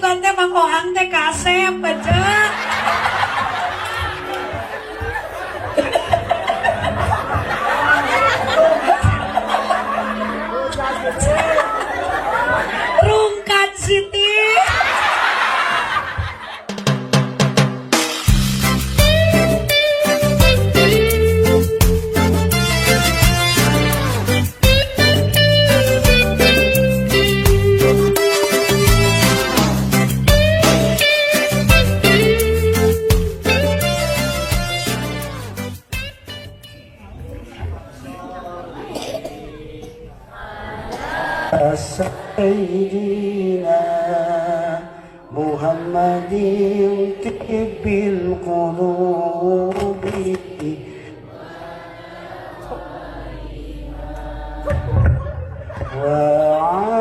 masukan teh Mang Ohang teh kasep baca. Rungkat Siti. سيدنا محمد طب القلوب وعافيتي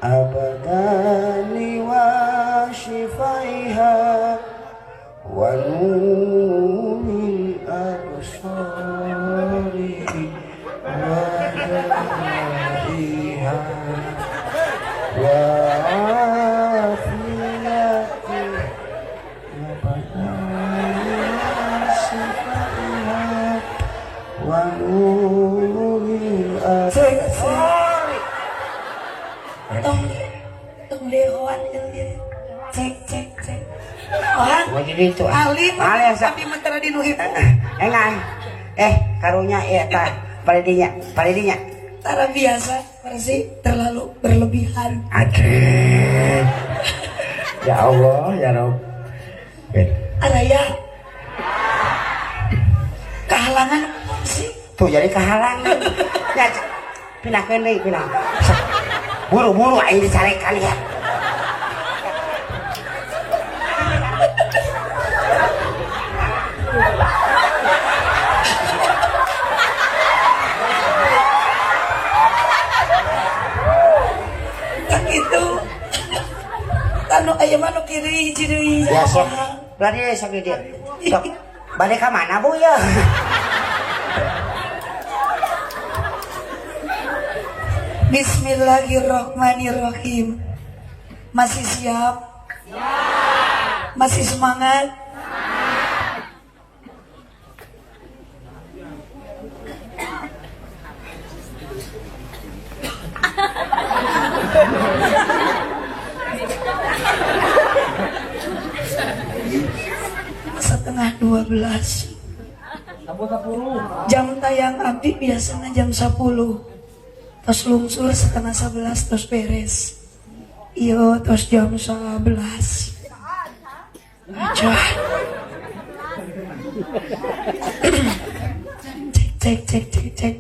أبدان وشفائها ونور الأبصار ودائها وعافيتي أبدان وشفائها ونور الأبصار. Tong tong lehoan ieu. Cek cek cek. Ohang. Mau jadi itu. Alim. Alim sa. Abi mah tara dinu ibu. Engan. Karunya eta palidinya, palidinya. Tara biasa, pasti terlalu berlebihan. Aduh. Ya Allah, ya Rob. Araya. Kehalangan sih. Tuh jadi kehalangan. Ya, pindahkeun deui, pindah. Buru-buru aing dicarekan ya. Tak itu. Anu aya mah nu kiri hiji deui. Ya sok. Berarti sok di dieu. Sok. Balik ka mana Bu ya? Bismillahirrahmanirrahim. Masih siap? Siap. Masih semangat? Siap. 11:30. Jam tayang abdi biasanya jam 10. Terus lungsur 10:30 terus beres. Iyo terus jam 11. Aja. Cek cek cek cek cek.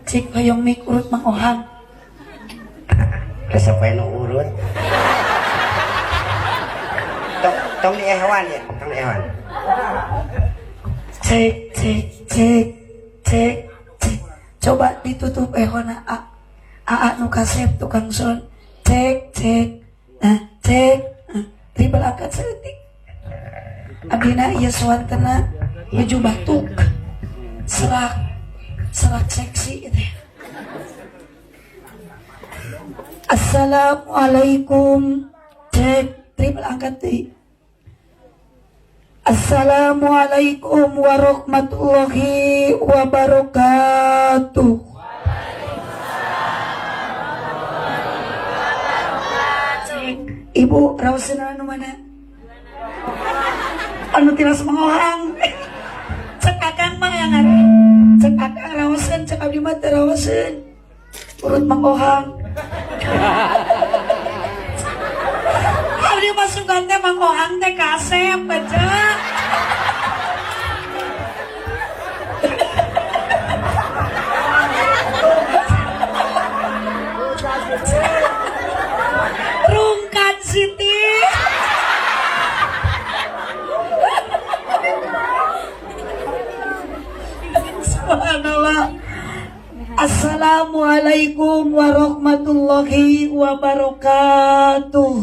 Cek hoyong mik urut Mang Ohang. Resep nu urut. Tong tong di ehwan ya, tong di ehwan. Cek cek cek cek cek. Coba ditutup ehona A. AA nu kasep tukang son. Cek cek. Nah, cek. Nah, tribal angkat saeutik. Abdina ieu suantena nuju batuk. Serak serak seksi gitu ya. Assalamualaikum. Cek tribal angkat deui. Assalamualaikum warahmatullahi wabarakatuh. Cek. Ibu raosna anu mana? Anu tilas Mang Ohang. Cek akang mah yang ada. Cek akang raoseun, cek abdi mah teu raoseun. Urut Mang Ohang. Abdi masukan teh Mang Ohang teh kasep baca. Rungkat Siti. Subhanallah. Assalamualaikum warahmatullahi wabarakatuh.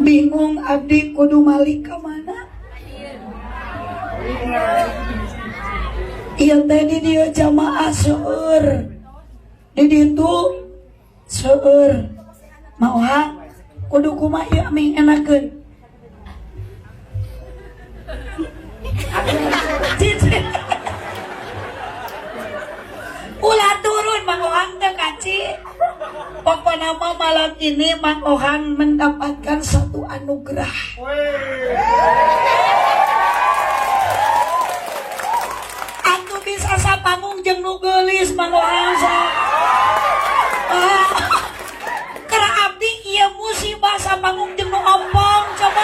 Bingung abdi kudu malik ke mana? Ieu teh di dieu jamaah seueur. Di ditu seueur. Maoha kudu kumaha ieu aming enakeun. Ulah turun Mang Ohang teh kaci. Pokokna mah malam ini Mang Ohang mendapatkan satu anugerah. Atuh bisa sapanggung jeung nu geulis Mang Ohang sok. Keur abdi ieu musibah sapanggung jeung nu ompong coba.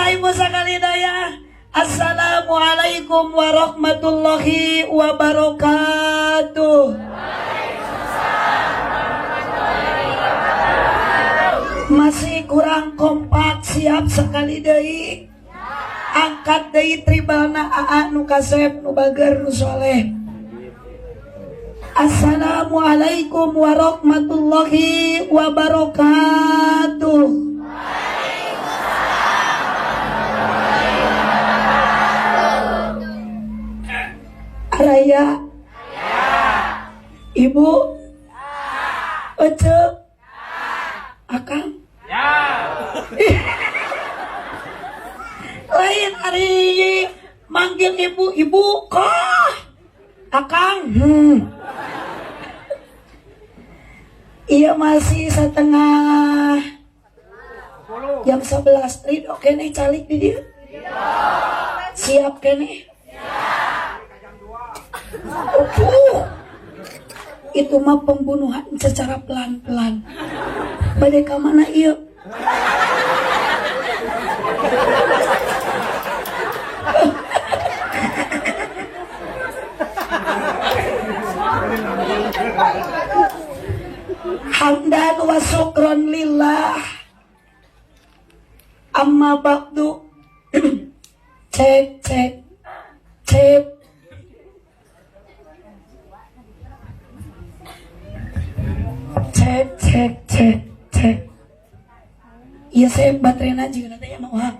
Ibu sakali daya. Assalamualaikum warahmatullahi wabarakatuh. Masih kurang kompak, siap sekali deui. Angkat deui tribalna aa nu kasep nu bager nu soleh. Assalamualaikum warahmatullahi wabarakatuh. Araya, Ibu, Ece, Akang, lain ari manggil ibu, ibu kah, Akang, Iya masih setengah jam 11, ridho keneh calik di dia, siap keneh. Itu mah pembunuhan secara pelan-pelan. Bade ka mana ieu? Hamdan wa syukron lillah. Amma ba'du. Cek cek cek. Cek cek cek cek. Iya saya baterainya juga nanti ya mau hak.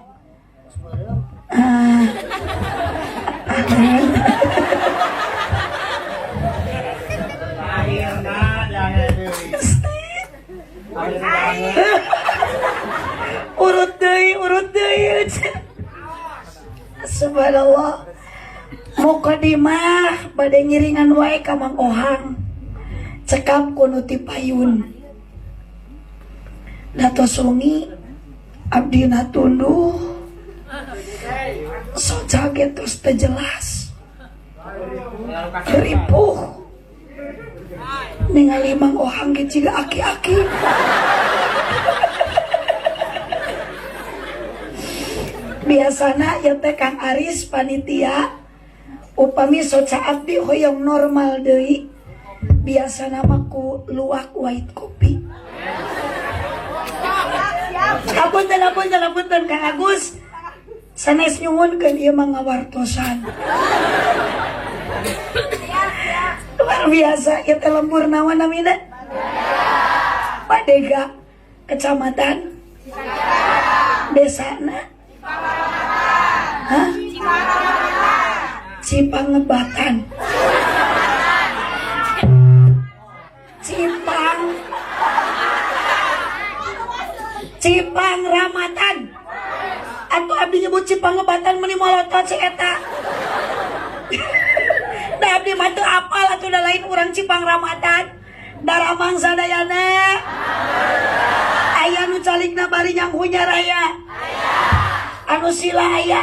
Urut deui, urut deui. Subhanallah. Mukadimah bade ngiringan wae ka Mang Ohang. Cekap kuno ti payun. Dato sungi abdina tunduh. So jaget terus teu jelas. Ripuh. Ningali Mang Ohang ge jiga aki-aki. Biasana ieu teh Kang Aris panitia upami soca abdi hoyong normal deui. Biasana mah ku luwak white kopi. Apunten apunten apunten Kang Agus. Sanes nyuhunkeun ieu mah ngawartosan. Luar biasa ieu teh lembur naon namina? Badega kecamatan desana. Hah? Cipangebatan. Cipang Ramatan. Atau abdi nyebut Cipangebatan meni molotot si eta. Da abdi mah teu apal atuh da lain urang Cipang Ramatan. Daramang sadayana. Aya nu calikna bari nyanghunya raya. Anu sila aya.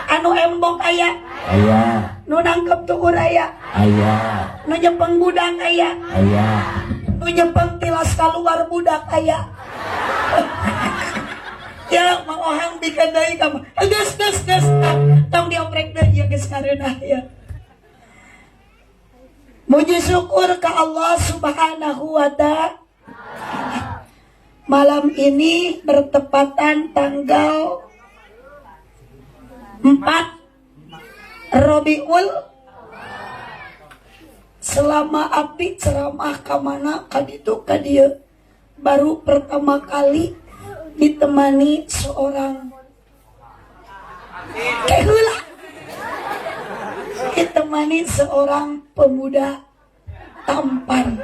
Anu embok aya. Aya. Nu nangkep tukur aya. Aya. Nu nyepeng budak aya. Aya. Nu nyepeng tilas kaluar budak aya. Ya Mang Ohang bikin deui ka mah. Geus geus geus. Tong dioprek deui ya geus kareunah ya. Muji syukur ka Allah Subhanahu wa ta'ala. Malam ini bertepatan tanggal 4 Rabiul. Selama abdi ceramah ka mana ka ditu ka dieu. Baru pertama kali ditemani seorang kehula, ditemani seorang pemuda tampan.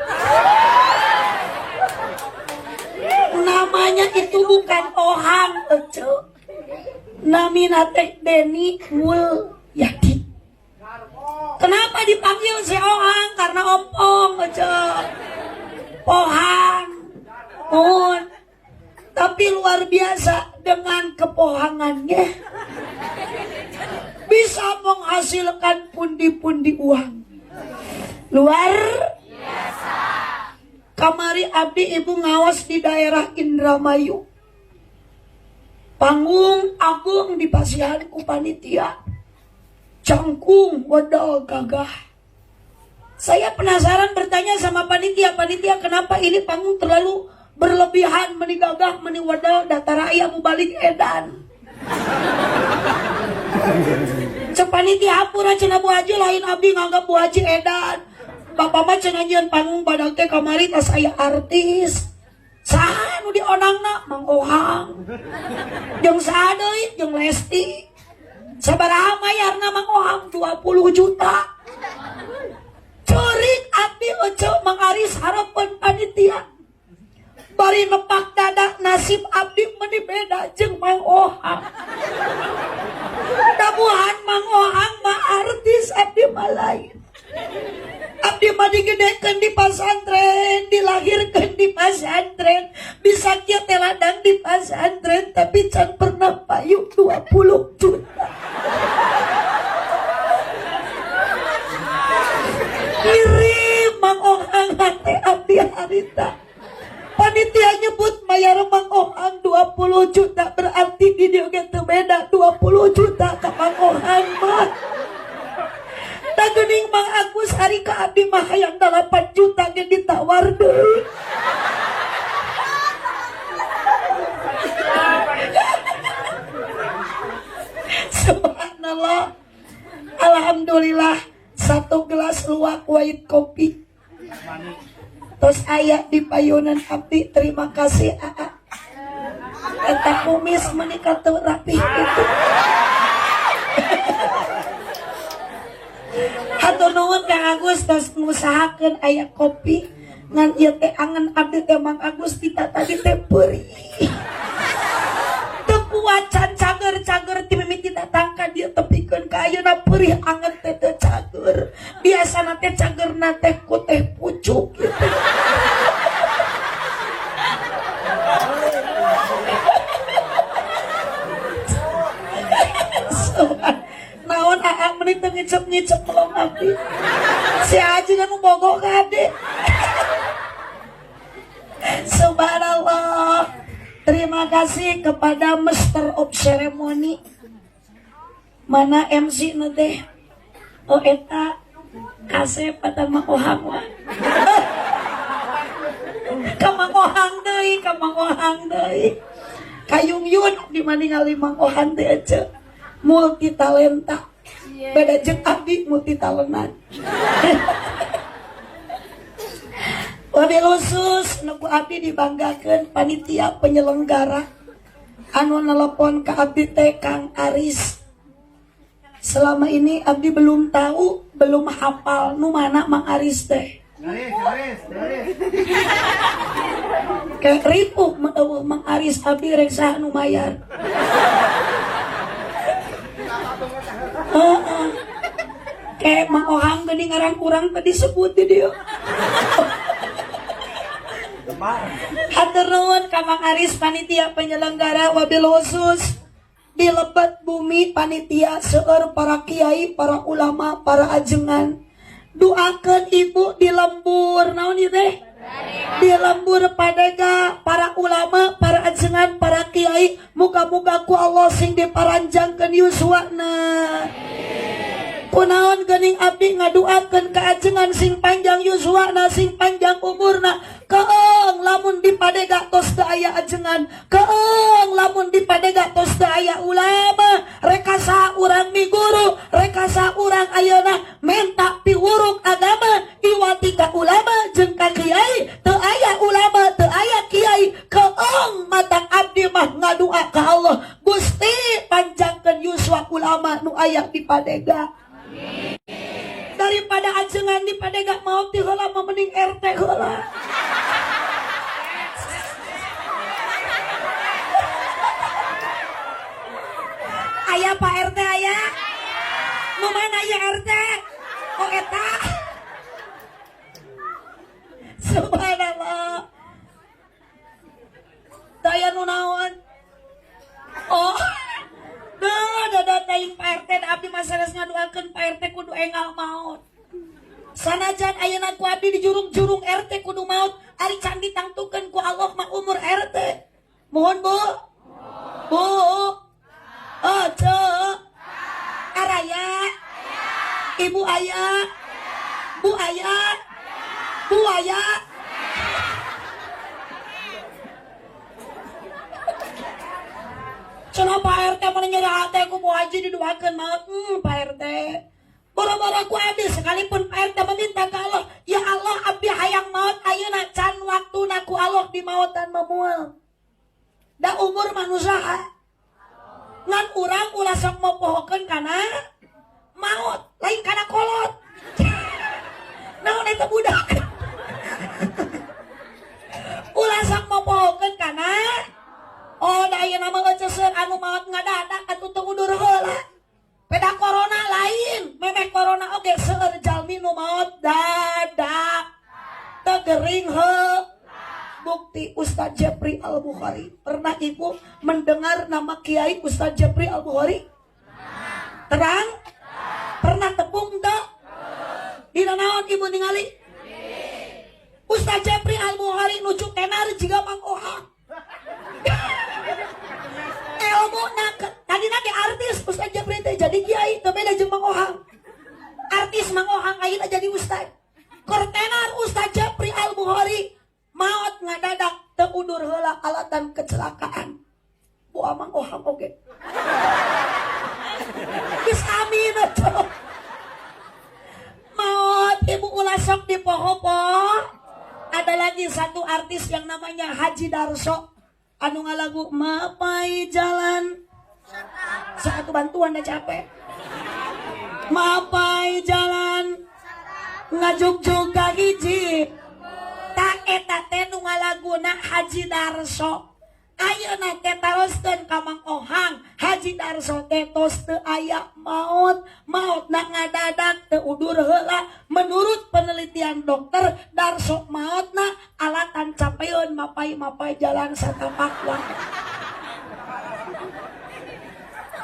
Namanya itu bukan Ohang, Ece. Namina teh Deni Mulyadi. Kenapa dipanggil si Ohang? Karena ompong, Ece. Pohang. Mohon. Tapi luar biasa dengan kepohangannya bisa menghasilkan pundi-pundi uang. Luar biasa. Kamari abdi ibu ngawas di daerah Indramayu. Panggung agung di pasihan ku panitia. Cangkung wadal gagah. Saya penasaran bertanya sama panitia, panitia kenapa ini panggung terlalu berlebihan, meni gagah, meni wadal, datar aya balik edan. Cek panitia hampura cenah Bu Haji, lain abdi nganggap Bu Haji edan. Bapak mah cenah nyieun panggung badag teh kamari tas aya artis. Saha nu dionangna? Mang Ohang. Jeung saha deui? Jeung Lesti. Sabaraha mayarna Mang Ohang? 20 juta. Ceurik abdi ece Mang Aris harapan panitia. Bari nepak dada nasib abdi meni beda jeung Mang Ohang. Dabuhan Mang Ohang mah artis, abdi mah lain. Abdi mah digedekeun di pasantren, dilahirkeun di pasantren, bisa kieu teh ladang di pasantren, tapi can pernah payu 20 juta. Kirim Mang Ohang hate abdi harita. Panitia nyebut mayar Mang Ohang 20 juta, berarti di dieu ge teu beda 20 juta ka Mang Ohang mah. Da geuning Mang Agus hari ka abdi mah hayang 8 juta ge ditawar deui. Subhanallah. Alhamdulillah satu gelas luwak white kopi. Terus aya di payunan abdi, terima kasih aa. Eta kumis menikah teu rapih itu. Hatur nuhun Kang Agus tos ngusahakeun aya kopi ngan ieu teh angen abdi teh Mang Agus tita tadi teh peurih. Teu kuat can cager-cager ti mimiti datang ka dieu tepikeun ka ayeuna peurih angen teh teu cager. Biasana teh cagerna teh ku teh pucuk gitu. Naon aa meni teu ngicep-ngicep melong abdi. Si Haji nu bogoh ka abdi. Subhanallah. Terima kasih kepada Master of Ceremony. Mana MC nu teh? Oh eta kasep eta Mang Ohang mah. Ka Mang Ohang deui, ka Mang Ohang deui. Kayung yun di mana ningali Mang Ohang teh aja. Multi talenta. Beda jeung abdi multi talenan. Wabil khusus nu ku abdi dibanggakeun panitia penyelenggara anu nelepon ka abdi teh Kang Aris. Selama ini abdi belum tahu, belum hafal nu mana Mang Aris teh. Kayak ripuh eueuh Mang Aris abdi rek saha nu mayar. Heeh. Kayak Mang Ohang geuning ngaran urang teh disebut di dieu. Hatur nuhun ka Mang Aris panitia penyelenggara wabil khusus di lebet bumi panitia seueur para kiai, para ulama, para ajengan. Doakeun ibu di lembur naon ieu teh? Di lembur padega para ulama, para ajengan, para kiai, muga-muga ku Allah sing diparanjangkeun yuswana. Kunaon geuning abdi ngaduakeun ka ajengan sing panjang yuswana sing panjang umurna. Keeng lamun dipadega tos teu aya ajengan, keeng lamun dipadega tos teu aya ulama. Rekasa urang miguru, rekasa urang ayeuna menta piwuruk agama iwati ka ulama jeung ka kiai. Teu aya ulama, teu aya kiai. Keeng matang abdi mah ngadua ka Allah, Gusti panjangkeun yuswa ulama nu aya di padega. Daripada ajengan di padega maot ti heula mah mending RT heula. Aya Pak RT aya? Nu mana ya RT? Oh eta. Subhanallah. Daya nu naon? Oh. Duh, dadah teuing Pak RT, abdi mah sanes ngaduakeun Pak RT kudu enggal maot. Sanajan ayeuna ku abdi dijurung-jurung RT kudu maot, ari can ditangtukeun ku Allah mah umur RT. Mohon Bu. Bu. Oh, cek. Araya. Ibu aya. Bu aya. Bu aya. Cenah Pak RT mana nyeri hati ku Bu Haji didoakeun maot. Pak RT. Boro-boro ku abdi sekalipun Pak RT meminta ke Allah, ya Allah abdi hayang maot ayeuna can waktuna ku Allah dimaotan memual. Da umur manusaha. Ngan urang ulah sok mopohokeun kana maot, lain kana kolot. Naon eta budak? Ulah sok mopohokeun kana oh da ayeuna mah euceuseun anu maot ngadadak atuh teu udur heula. Peda corona lain, memeh corona oge seueur jalmi nu maot dadak. Teu gering heuh. Bukti Ustaz Jepri Al-Bukhari. Pernah ibu mendengar nama Kiai Ustaz Jepri Al-Bukhari? Terang? Pernah tepung teu? Dina naon ibu ningali? Ustaz Jepri Al-Bukhari nuju tenar jiga Mang Ohang. Ilmu nak tadi nage artis Ustaz Jepri teh jadi kiai teu beda jeung Mang Ohang. Artis Mang Ohang ayeuna jadi ustaz. Keur tenar Ustaz Jepri Al-Bukhari maot ngadadak teu udur heula alatan kecelakaan. Bu Amang Ohang oge. Geus amin atuh. Maot ibu ulah sok dipoho-poho. Ada lagi satu artis yang namanya Haji Darso. Anu ngalagu mapai jalan. Satu bantuan dah capek. Mapai jalan ngajuk-juk ka hiji. Tak eta teh nu ngalaguna Haji Darso. Ayeuna teh taroskeun ka Mang Ohang. Haji Darso teh tos teu aya maot, maotna ngadadak teu udur heula. Menurut penelitian dokter, Darso maotna alatan capeun mapai-mapai jalan satapak wae.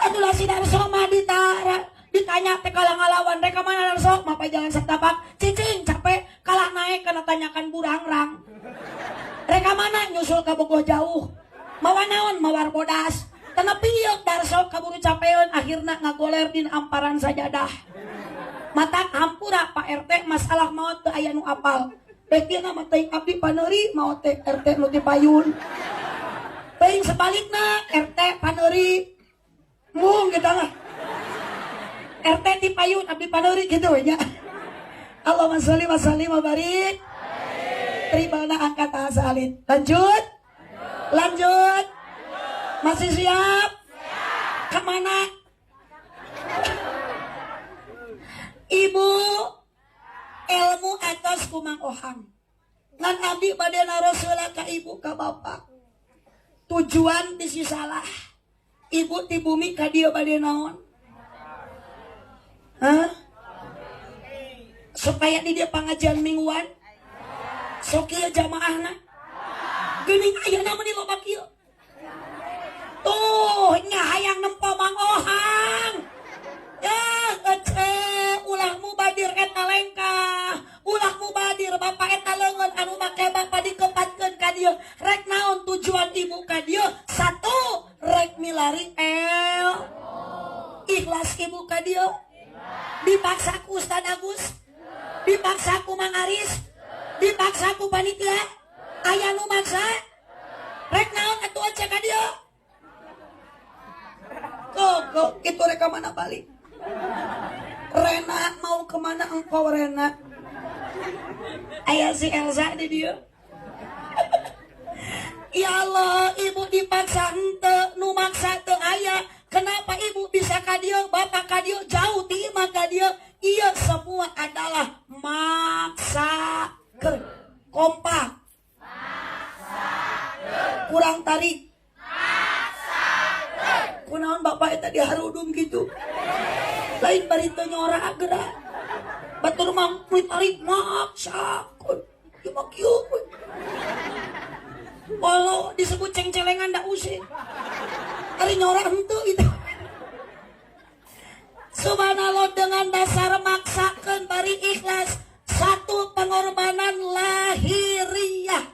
Atuh si Darso mah ditanya teh kalah ngalawan rek ka mana Darso mapai jalan satapak, cicing capek kalah naik kana tanyakan burangrang. Rek ka mana nyusul ka Bogoh jauh. Mawa naon mawar bodas. Tenepi ieu Darso kaburu capeun akhirna ngagoler din amparan sajadah. Mata hampura Pak RT masalah maot teu aya nu apal. Rek dieuna mah teuing abdi paneuri maot teh RT nu ti payun. Teuing sebalikna RT paneuri. Mung gitu lah. RT ti payun abdi paneuri gitu we nya. Allahumma sholli wa sallim wa barik. Tribana angkat asalin. Lanjut. Lanjut. Masih siap? Siap. Kemana? Ibu ilmu atas ku Mang Ohang. Ngan abdi bade naros heula ka ibu ka bapak. Tujuan bisi salah. Ibu ti bumi ka dieu bade naon? Hah? Supaya di dieu pangajian mingguan? Sok ieu jamaahna. Geuning ayeuna mah loba kieu. Tuh nya hayang nempo Mang Ohang. Ya ece ulah mubadir eta lengkah. Ulah mubadir bapak eta leungeun anu make bapak dikepatkeun ka dieu. Rek naon tujuan ibu ka dieu? Satu, rek milari el. Ikhlas ibu ka dieu. Dipaksa ku Ustad Agus? Dipaksa ku Mang Aris? Dipaksa ku panitia? Aya nu maksa? Rek naon atuh Oce ka dieu? Kok itu rek ka mana balik? Rena mau kemana engkau Rena? Aya si Elsa di dieu. Ya Allah, ibu dipaksa henteu, nu maksa teu aya. Kenapa ibu bisa ka dieu, bapak ka dieu, jauh ti imah ka dieu? Ieu semua adalah maksakeun. Kompak. Kurang tarik. Kunaon bapak eta diharudum gitu? Lain bari teu nyora geura. Batur mah tarik maksakeun. Ieu mah kieu we. Walau disebut ceng-celengan dak usih. Ari nyora henteu gitu. Subhanallah, dengan dasar maksakeun bari ikhlas. Satu pengorbanan lahiriah,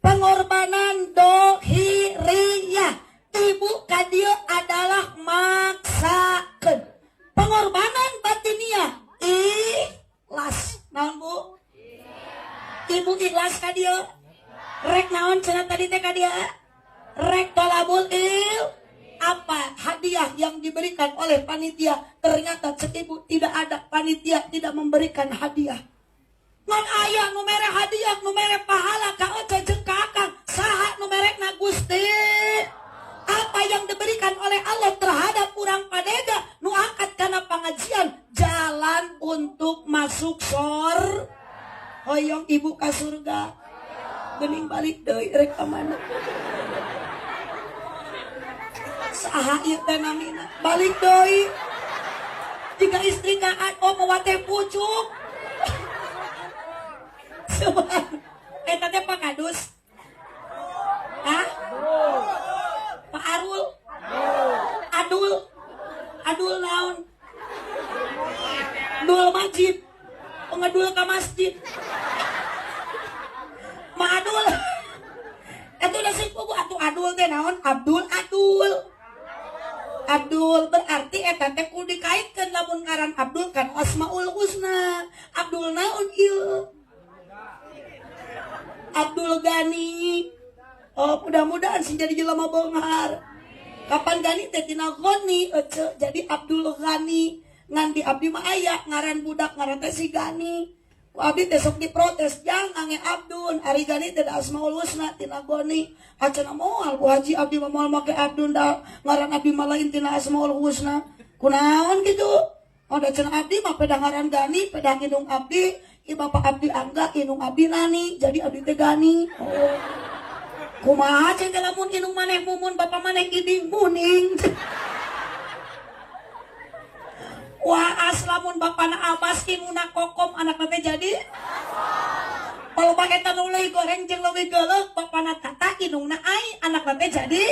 pengorbanan dohiriah. Ibu ka dieu adalah maksakeun. Pengorbanan batiniah ikhlas. Naon bu? Ibu ikhlas ka dieu? Rek naon cenah tadi teh ka dieu? Rek tolabul il. Apa hadiah yang diberikan oleh panitia? Ternyata cek ibu tidak ada, panitia tidak memberikan hadiah. Ngan aya nu mere hadiah, nu mere pahala ka Oce jeung ka Akang. Saha nu merekna? Gusti. Apa yang diberikan oleh Allah terhadap urang padega nu angkat kana pengajian, jalan untuk masuk sor. Hoyong ibu ka surga. Gening balik deui rek ka mana? Saha ieu teh namina? Balik deui. Jika istri ka oh mawa teh pucuk. Subhan. Eta teh Pak Kadus. Hah? Pak Arul? Adul. Adul naon? Dul masjid. Pengedul ka masjid. Ma Adul. Eta udah sing pugu atuh Adul teh naon? Abdul Adul. Abdul berarti eta teh kudu dikaitkeun lamun ngaran Abdul kan Asmaul Husna. Abdul naon ieu? Abdul Gani. Oh, mudah-mudahan sing jadi jelema beunghar. Kapan Gani teh tina Goni ece jadi Abdul Gani. Ngan di abdi mah aya ngaran budak ngaran teh si Gani. Ku abdi teh sok diprotes, jangan nge Abdul, ari Gani teh da Asmaul Husna tina Goni. Acan moal Bu Haji abdi mah moal make Abdul da ngaran abdi mah lain tina Asmaul Husna. Kunaon kitu? Oh, da cenah abdi mah pedah ngaran Gani, pedah indung abdi, i bapak abdi Angga, indung abdi Nani, jadi abdi teh Gani. Oh. Kumaha cing teh lamun indung maneh mumun, bapak maneh iding muning. Wah, aslamun bapana Abbas indungna Kokom anakna teh jadi. Kalau pakai nu leuwih goreng jeung leuwih geuleuh, bapana Tata indungna Ai anakna teh jadi.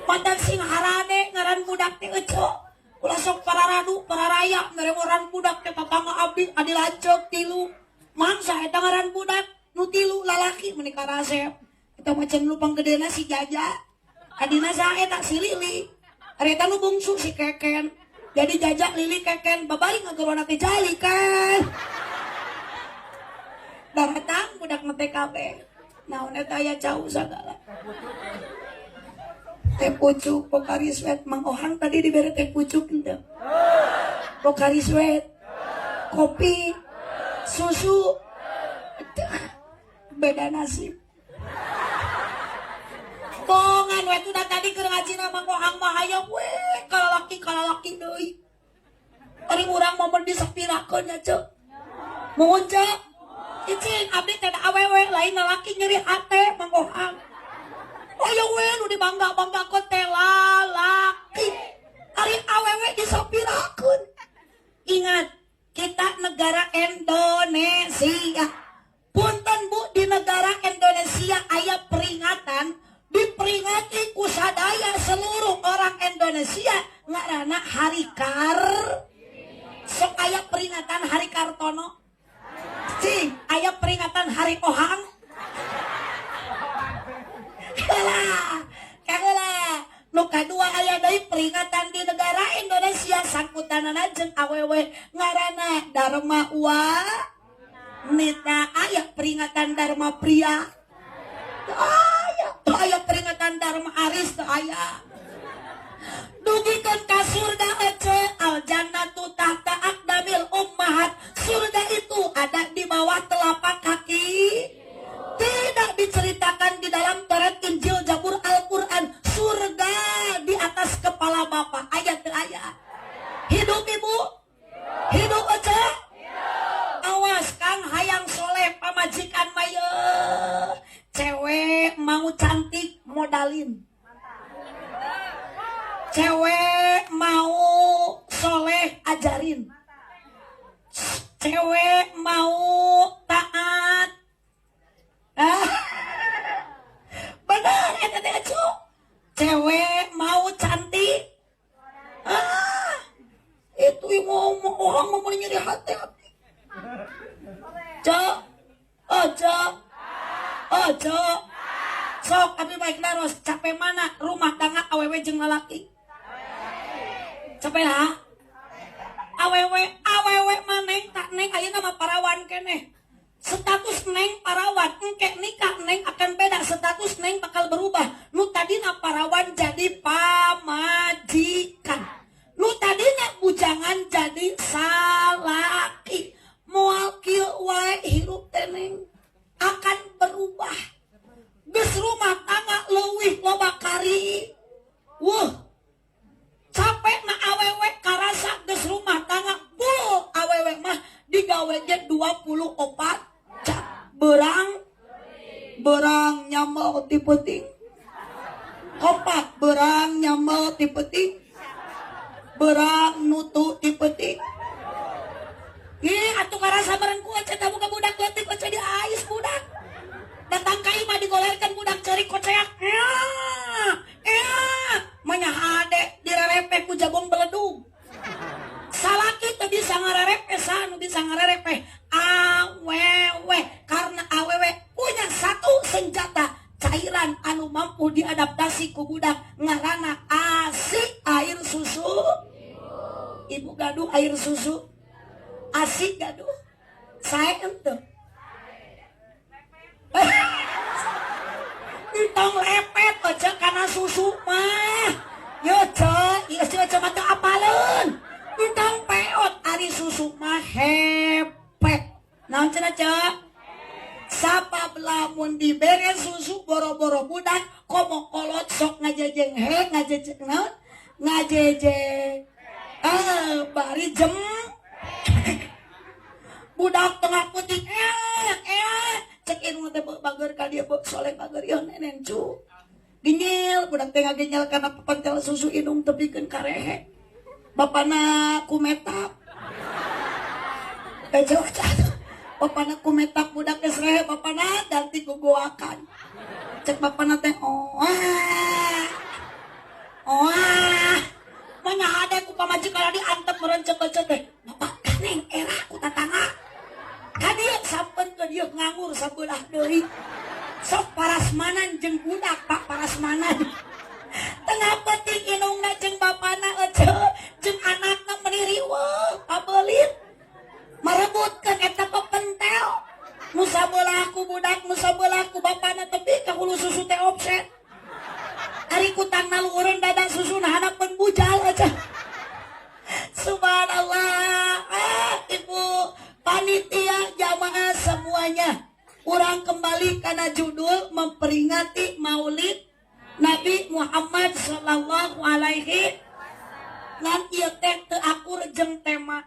Mantan sing harade ngaran budak teh ece. Ulah sok pararadu, pararaya mere ngaran budak teh tatangga abdi adi lanceuk tilu. Mangsa eta ngaran budak nu tilu lalaki meuni karasep. Eta mah cenah nu panggedena si Jaja. Adina saha eta si Lili. Ari eta nu bungsu si Keken. Jadi Jaja Lili Keken babari ngageroana teh Jali kan. Daratang budak mah teh kabeh. Naon eta aya cau sagala. Teh pucuk Pocari Sweat Mang Ohang tadi dibere teh pucuk henteu. Pocari Sweat, kopi, susu, beda nasib. Bongan we tuh tadi keur ngaji Mang Ohang mah hayang we kalalaki deui. Ari urang mah mun disepirakeun nya ceuk. Muhun ceuk. Icing abdi teh da awewe lain lalaki nyeri hate Mang Ohang. Hayang we nu dibangga-banggakeun teh lalaki. Ari awewe disepirakeun. Ingat, kita negara Indonesia. Punten Bu, di negara Indonesia aya peringatan, diperingati ku sadaya seluruh orang Indonesia ngaranna Hari Kar. Sok aya peringatan Hari Kartono. Cing, aya peringatan Hari Ohang. Heula, heula. Nu kadua aya deui peringatan di negara Indonesia sangkutanana jeung awewe ngaranna Dharma Wanita. Aya peringatan Dharma Pria. Aya, aya peringatan Dharma Aris teu aya. Dugikeun ka surga ece al jannatu tahta aqdamil ummahat. Surga itu ada di bawah telapak kaki. Tidak diceritakan di dalam Taurat, Injil, Zabur, Al-Quran. Surga di atas kepala bapak. Ayat teu aya. Hidup ibu? Hidup ece? Awas kang hayang soleh pamajikan mah. Cewek mau cantik modalin. Cewek mau soleh ajarin. Cewek mau taat. Ah. Benar eta teh cu. Cewek mau cantik. Ah. Itu yang ngomong orang mau nyeri hati hati. Cok. Oh, cok. Oh, cok. Sok abi baik naros capek mana rumah tangga awewe jeung lalaki? Capek lah. Awewe awewe maneng tak neng ayeuna mah parawan keneh. Status neng parawan engke nikah neng akan beda, status neng bakal berubah. Nu tadina parawan jadi pamajikan. Nu tadina bujangan jadi salaki. Moal kieu wae hirup teh neng akan berubah. Geus rumah tangga leuwih loba kari. Wuh. Capek na awewe karasa geus rumah tangga bul awewe mah digawe ge 24 jam. Berang berang nyamel ti peuting. Kompak berang nyamel ti peuting. Berang nutu ti peuting. Ih atuh karasa bareng ku ece tamu ka budak leutik ece diais budak. Datang ka imah digolerkeun budak ceurik koceak. Manya hade direrepeh ku jabong beledug. Salaki teu bisa ngarerepeh, saha nu bisa ngarerepeh? Awewe. Karena awewe punya satu senjata cairan anu mampu diadaptasi ku budak ngaranna ASI, air susu. Ibu gaduh air susu? ASI gaduh? Sae henteu? Entong lepet aja karena susu mah. Yo cek, ieu cek mah teu apaleun. Entong peot ari susu mah hepet. Naon cenah cek? Sabab lamun dibere susu boro-boro budak komo kolot sok ngajejeng he ngajejeng naon? Ngajejeng. Bari jem. Budak tengah putih cek indung teh bager ka dieu soleh bager ieu nenen cu. Ginyil budak teh ngaginyil kana pepentel susu indung tepikeun ka rehe. Bapana kumetap. Jauh jatuh. Bapana kumetap budak geus rehe bapana ganti gogoakan. Cek bapana teh oah. Oah. Manya hade ku pamajikan diantep meureun cek teh. Bapak kaneng era ku tatangga. Ka dieu sampeun ke dieu nganggur sabelah deui. Sok parasmanan jeung budak Pak parasmanan. Tengah peuting indungna jeung bapana ece jeung anakna meuni riweuh pabelit. Marebutkeun eta pepentel. Nu sabelah ku budak, nu sabelah ku bapana tepi ka hulu susu teh offset. Ari kutangna luhureun dadang susuna hanapeun bujal aja. Subhanallah. Ibu panitia jamaah semuanya. Urang kembali karena judul memperingati Maulid Nabi Muhammad sallallahu alaihi ngan ieu teh teu akur jeung tema.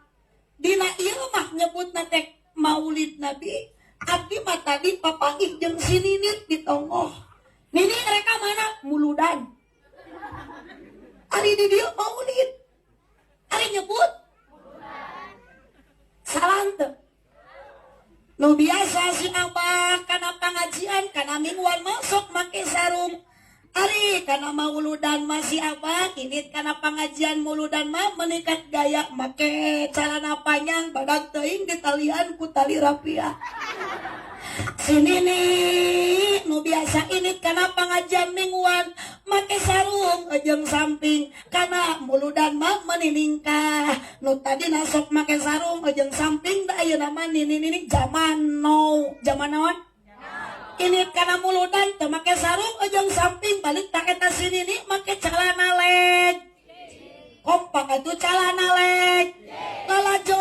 Dina ieu mah nyebutna teh Maulid Nabi. Abdi mah tadi papanggih jeung si Nini di tonggoh. Nini mereka mana? Muludan. Ari di dieu maulid. Ari nyebut salah teu? Nu biasa si abah kana pangajian kana mingguan masuk make sarung. Ari kana mauludan masih abah ini kana pangajian muludan mah meningkat gaya make celana panjang badag teuing ditalian ku tali rapia. Si Nini nu biasa ini kana pangajian mingguan make sarung jeung meuni ningkah. Nu tadina sok make sarung jeung samping da ayeuna mah nini-nini zaman now. Zaman naon? Ini kana muludan teu make sarung jeung samping balik tak eta si nini make celana leg. Kompak atuh celana leg. Lalajo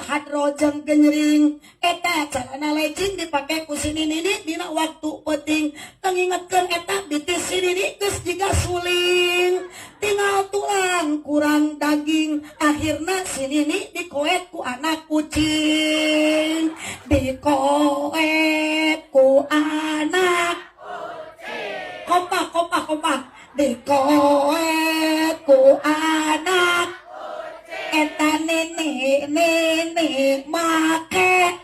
hadro jeung genyering eta celana legging dipake ku si nini dina waktu penting. Tengingetkeun eta bitis si nini geus jiga suling. Tinggal tulang kurang daging, akhirna si nini dikoet ku anak kucing. Dikoet ku anak kucing. Kompak kompak kompak. Dikoet ku anak kucing. Eta nini nini make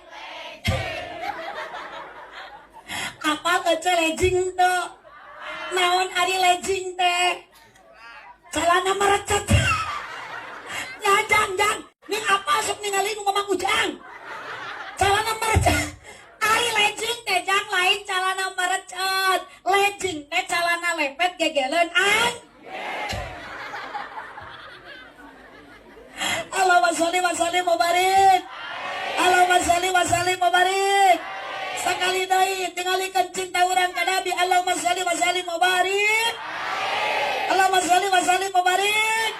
apa ece legging tuh? Naon ari legging teh? Celana merecet. Ya jang jang. Nih apa sok ningali nu ngomong ujang? Celana merecet. Ari legging teh jang lain celana merecet. Legging teh celana lepet gegeleun an. Allahumma sholli wa sallim wa barik. Allahumma sholli wa sallim wa barik. Sakali deui tingalikeun cinta urang ka Nabi. Allahumma sholli wa sallim wa barik. Allahumma sholli wa sallim wa barik.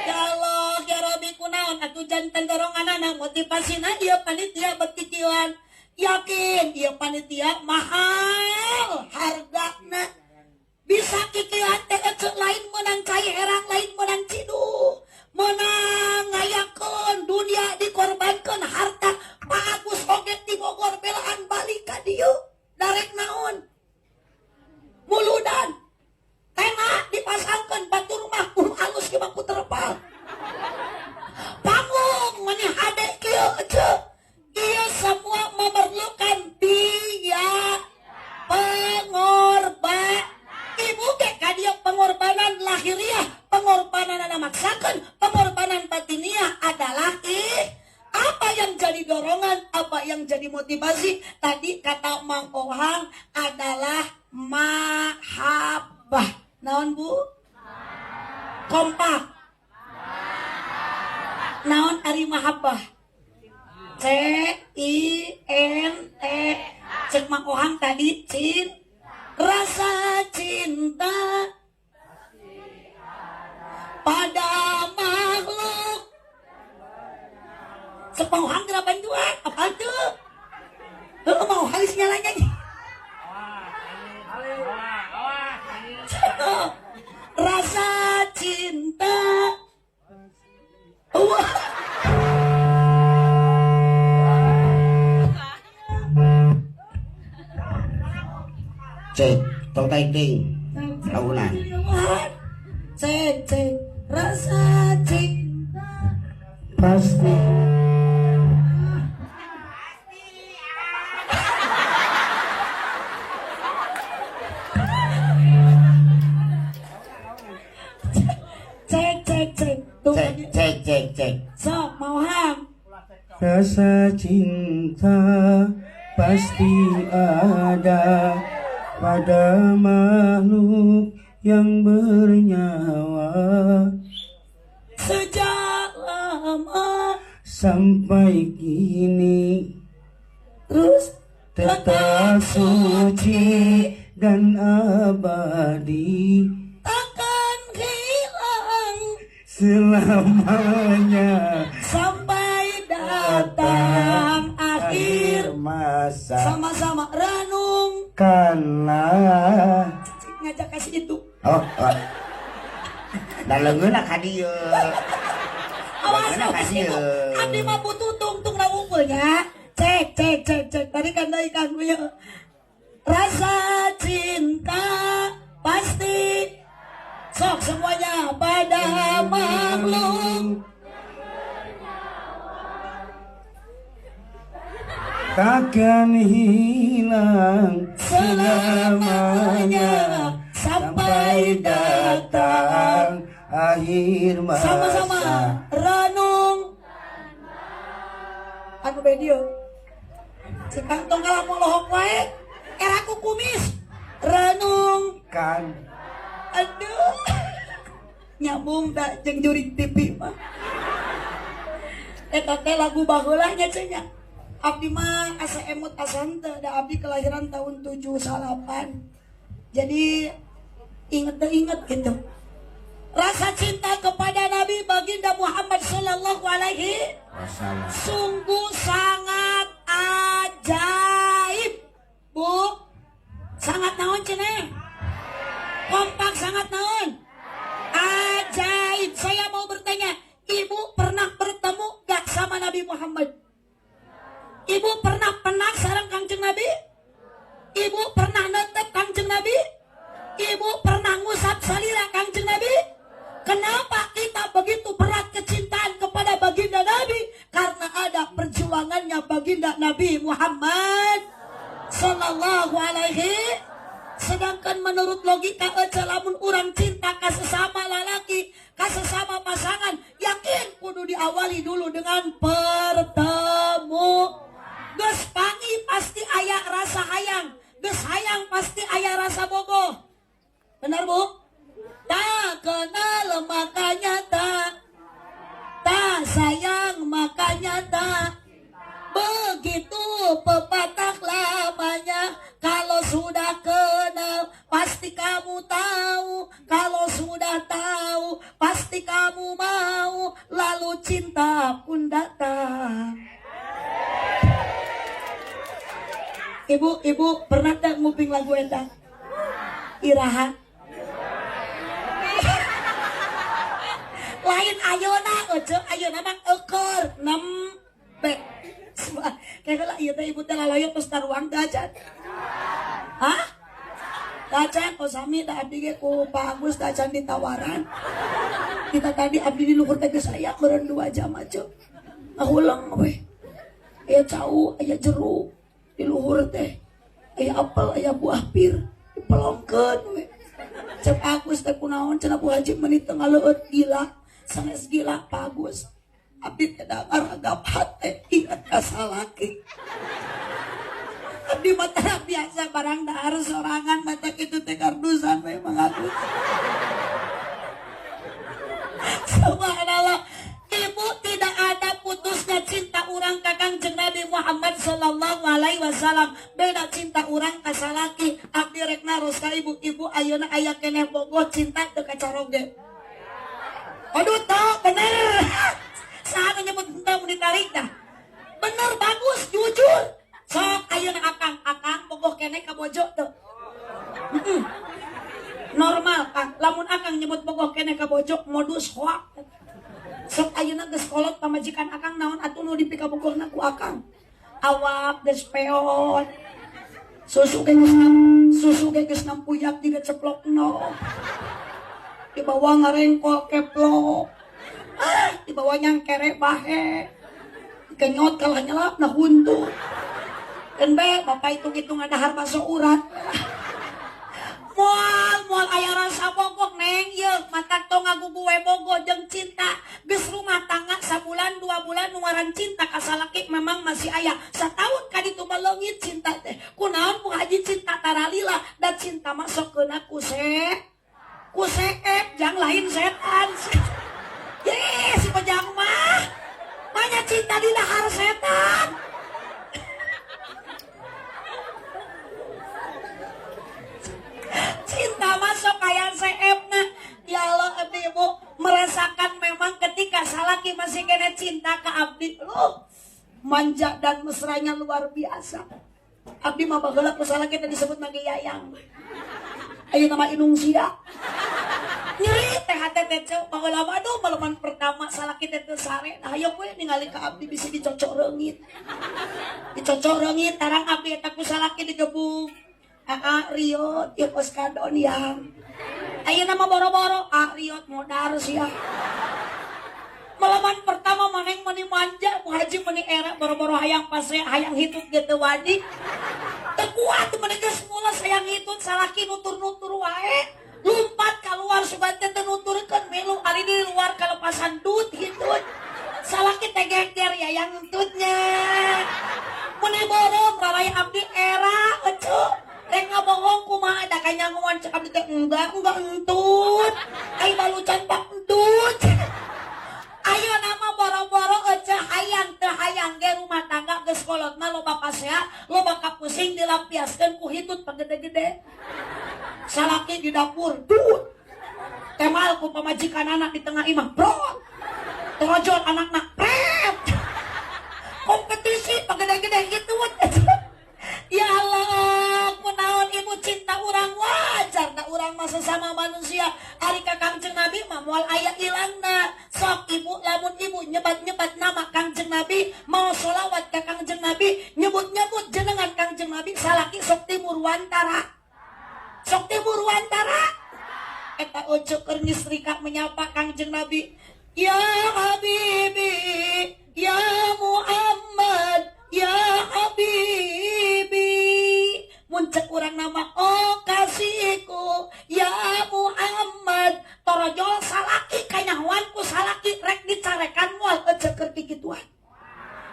Ya Allah ya Rabbi kunaon atuh janten doronganana motivasina ieu panitia betikian. Yakin ieu panitia mahal hargana. Bisa kikian teh ece lain meunang cai herang lain meunang ciduh. Menang ngayakeun dunia dikorbankeun harta. Pak Agus oge ti Bogor belaan balik ka dieu. Darek naon? Muludan. Tena dipasangkeun batur mah kudu alus ge mah ku terpal. Panggung meni hade kieu ece. Ieu semua memerlukan biaya pengorban. Ibu ge ka dieu pengorbanan lahiriah, pengorbanan anak maksakeun, pengorbanan batiniah adalah apa yang jadi dorongan, apa yang jadi motivasi? Tadi kata Mang Ohang adalah mahabbah. Naon Bu? Kompak. Naon ari mahabbah? C I N T. Cek Mang Ohang tadi cin. Rasa cinta pada makhluk. Sepauhang kenapa bantuan? Apa tuh? Lu mau halis nyalanya nih. Rasa cinta. Wah. Cek, tong taing launan. Cek, cek, rasa cinta pasti. Cek, cek, cek. Cek, cek, cek, cek. Sok, mau hang. Rasa cinta pasti ada pada makhluk yang bernyawa. Sejak lama sampai kini terus tetap suci dan abadi, takkan hilang selamanya sampai datang akhir masa. Sama-sama renung kanlah ngajak kasih itu. Oh, oh. Da leungeunna ka dieu. Awas kasih itu. Abdi mah butuh tungtung na unggulnya. Cek cek cek cek tadi kan deui kan ieu. Rasa cinta pasti sok semuanya pada makhluk takkan hilang selamanya sampai datang akhir masa. Sama-sama renung anu bedio cekang tong kalamong lohok wae eraku kumis renung kan. Aduh. Nyambung da jeung jurig TV mah. Eta teh lagu baheula nya cenah. Abdi mah asa emut asa henteu, da abdi kelahiran tahun 78. Jadi inget teh inget gitu. Rasa cinta kepada Nabi baginda Muhammad sallallahu alaihi wasallam sungguh sangat ajaib. Bu, sangat naon cenah? Kompak sangat naon? Ajaib. Saya mau bertanya, ibu pernah bertemu gak sama Nabi Muhammad? Ibu pernah penak sareng Kangjeng Nabi? Ibu pernah netep Kangjeng Nabi? Ibu pernah ngusap salira Kangjeng Nabi? Kenapa kita begitu berat kecintaan kepada baginda Nabi? Karena ada perjuangannya baginda Nabi Muhammad sallallahu alaihi. Sedangkan menurut logika aja lamun urang cinta ka sesama lalaki, ka sesama pasangan, yakin kudu diawali dulu dengan pertemu. Geus pangi pasti aya rasa hayang, geus hayang pasti aya rasa bogoh. Benar Bu? Tak kenal makanya tak, tak sayang makanya tak. Begitu pepatah lamanya, kalau sudah kenal pasti kamu tahu, kalau sudah tahu pasti kamu mau, lalu cinta pun datang. Ibu, ibu pernah tak nguping lagu eta? Iraha. Lain ayeuna euceu, ayeuna mah eueur nembe. Kayak lah ieu teh ibu teh laloyo tos taruang teh acan. Hah? Acan oh sami da abdi ge ku Pak Agus teh acan ditawaran. Kita tadi abdi di luhur teh geus aya meureun 2 jam aja. Ngahuleng we. Aya cau, aya jeruk di luhur teh. Aya apel, aya buah pir dipelongkeun we. Cek Agus teh kunaon cenah Bu Haji meuni teu ngaleueut gila. Sanes gila Pak Agus. Abdi teh ngaragap hate ingat ka salaki. Abdi mah teh biasa barang dahar sorangan mata kitu teh kardusan we Mang Agus. Subhanallah. Ibu tidak ada putusnya cinta urang ka Kangjeng Nabi Muhammad sallallahu alaihi wasallam. Beda cinta urang ka salaki. Abdi rek naros ka ibu, ibu ayeuna aya keneh bogoh cinta teu ka caroge. Aduh tau bener. Saha nu nyebut henteu mun ditarik dah. Bener bagus jujur. Sok ayeuna akang, akang bogoh keneh ka bojo teu. Normal Kang, lamun akang nyebut bogoh keneh ka bojo modus hoak. Sok ayeuna geus kolot pamajikan akang naon atuh nu dipikabogohna ku akang. Awak geus peot. Susu ge geus susu ge geus nampuyak jiga ceplok no. Dibawa ngarengkol keplok. Ah, dibawa nyangkere bahe. Kenyot kalah nyelap nah huntu. Keun be bapak hitung-hitung dahar bakso urat. Moal moal aya rasa bogoh neng ieu mata tong ngagugu we bogoh jeung cinta. Geus rumah tangga sabulan 2 bulan nu ngaran cinta ka salaki memang masih aya. Sataun ka ditu mah leungit cinta teh. Kunaon Bu Haji cinta taralila da cinta mah sok keuna ku ku seep jang lain setan. Ye si pejang mah banyak cinta di dahar setan. Cinta masuk kayak seepna. Ya Allah abdi ibu merasakan memang ketika salaki masih kena cinta ke abdi lu manja dan mesranya luar biasa. Abdi mah baheula ku salaki teh disebut mah yayang. Ayeuna mah inung sia. Nyeri teh hate teh ceu baheula mah aduh maleman pertama salaki teh teu sare. Nah hayoh we ningali ka abdi bisi dicocok reungit. Dicocok reungit tarang abdi eta ku salaki digebug. Aa riot ieu kos kadon yang. Ayeuna mah boro-boro a riot modar sia. Malaman pertama maneng meni manja, Bu Haji meni era boro-boro hayang pase hayang hitut ge teu wani. Teu kuat meni geus mules hayang hitut salaki nutur-nutur wae. Lumpat keluar sugan teh teu nuturkeun milu ari di luar kalepasan dut hitut. Salaki teh geger yayang entutnya. Meni boro raraya abdi era eceu. Rek ngabohong kumaha da kanyanguan cek abdi teh enggak entut. Ai balucan pak entut. Ayo nama boro-boro ece hayang teu hayang ge rumah tangga geus kolot mah loba pasea, loba kapusing dilampiaskeun ku hitut pagede-gede. Salaki di dapur, duh. Temal ku pamajikan anak di tengah imah, brot. Torojol anakna, pret. Kompetisi pagede-gede gitu. Ya Allah, kunaon ibu cinta urang wajar da urang mah sesama manusia. Ari ka Kangjeng Nabi mah moal aya ilangna. Sok ibu lamun ibu nyebat-nyebat nama Kangjeng Nabi, mau sholawat ka Kangjeng Nabi, nyebut-nyebut jenengan Kangjeng Nabi, salaki sok timur wantara. Sok timur wantara. Eta ojo keur ngistrika menyapa Kangjeng Nabi. Ya Habibi, ya Muhammad, ya Habibi. Mun cek urang nama oh kasihku, ya Muhammad. Torojol salaki kanyahoan ku salaki rek dicarekan moal ece keur kikituan.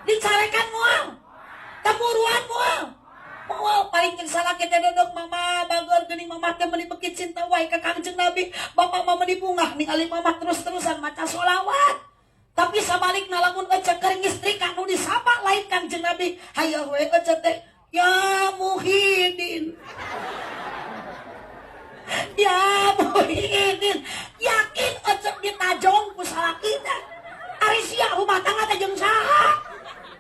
Dicarekan moal. Temuruan moal. Moal paling jeung salaki teh dodok mama bageur geuning mama teh meuni beuki cinta wae ka Kangjeng Nabi. Bapak mah meuni bungah ningali mama terus-terusan maca sholawat. Tapi sabalikna lamun ece keur ngistrika nu disapa lain Kangjeng Nabi, hayoh we ece teh ya Muhyiddin. Ya Muhyiddin, yakin ece ditajong ku salakina. Ari sia rumah tangga teh jeung saha?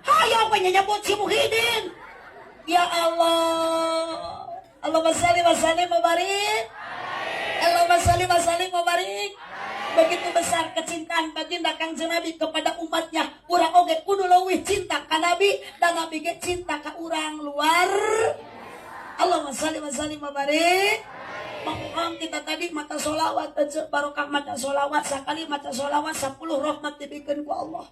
Hayoh we nyebut si Muhyiddin. Ya Allah. Allahumma shalli wa sallim wa barik. Allahumma shalli wa sallim wa barik. Begitu besar kecintaan baginda Kangjeng Nabi kepada umatnya. Urang oge kudu leuwih cinta ka Nabi dan Nabi ge cinta ka urang luar. Allahumma shalli wa sallim wa barik. Mangkang kita tadi mata sholawat aja barokah mata sholawat sakali mata sholawat 10 rahmat dibikeun ku Allah.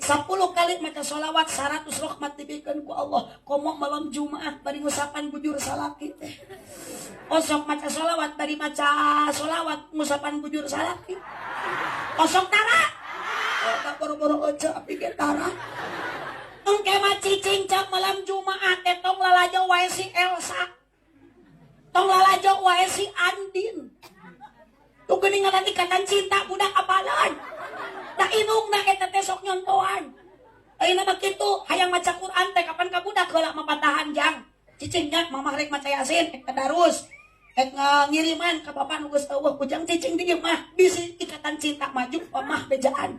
10 kali maca sholawat 100 rahmat dibikeun ku Allah. Komo malam Jumat bari ngusapan bujur salaki teh. Osok maca sholawat bari maca sholawat ngusapan bujur salaki. Osok tara. Oh, boro-boro ece api ge tara. Engke mah cicing cak malam Jumat teh tong lalajo wae si Elsa. Tong lalajo wae si Andin. Tuh geuningan ikatan cinta budak apalan. Da indungna eta teh sok nyontoan. Ayeuna mah kitu hayang maca Quran teh kapan ka budak heula mapatahan jang. Cicing nya mamah rek maca Yasin rek tadarus. Rek ngiriman ka bapak nu geus eueuh ujang cicing di ieu mah bisi ikatan cinta maju mamah bejaan.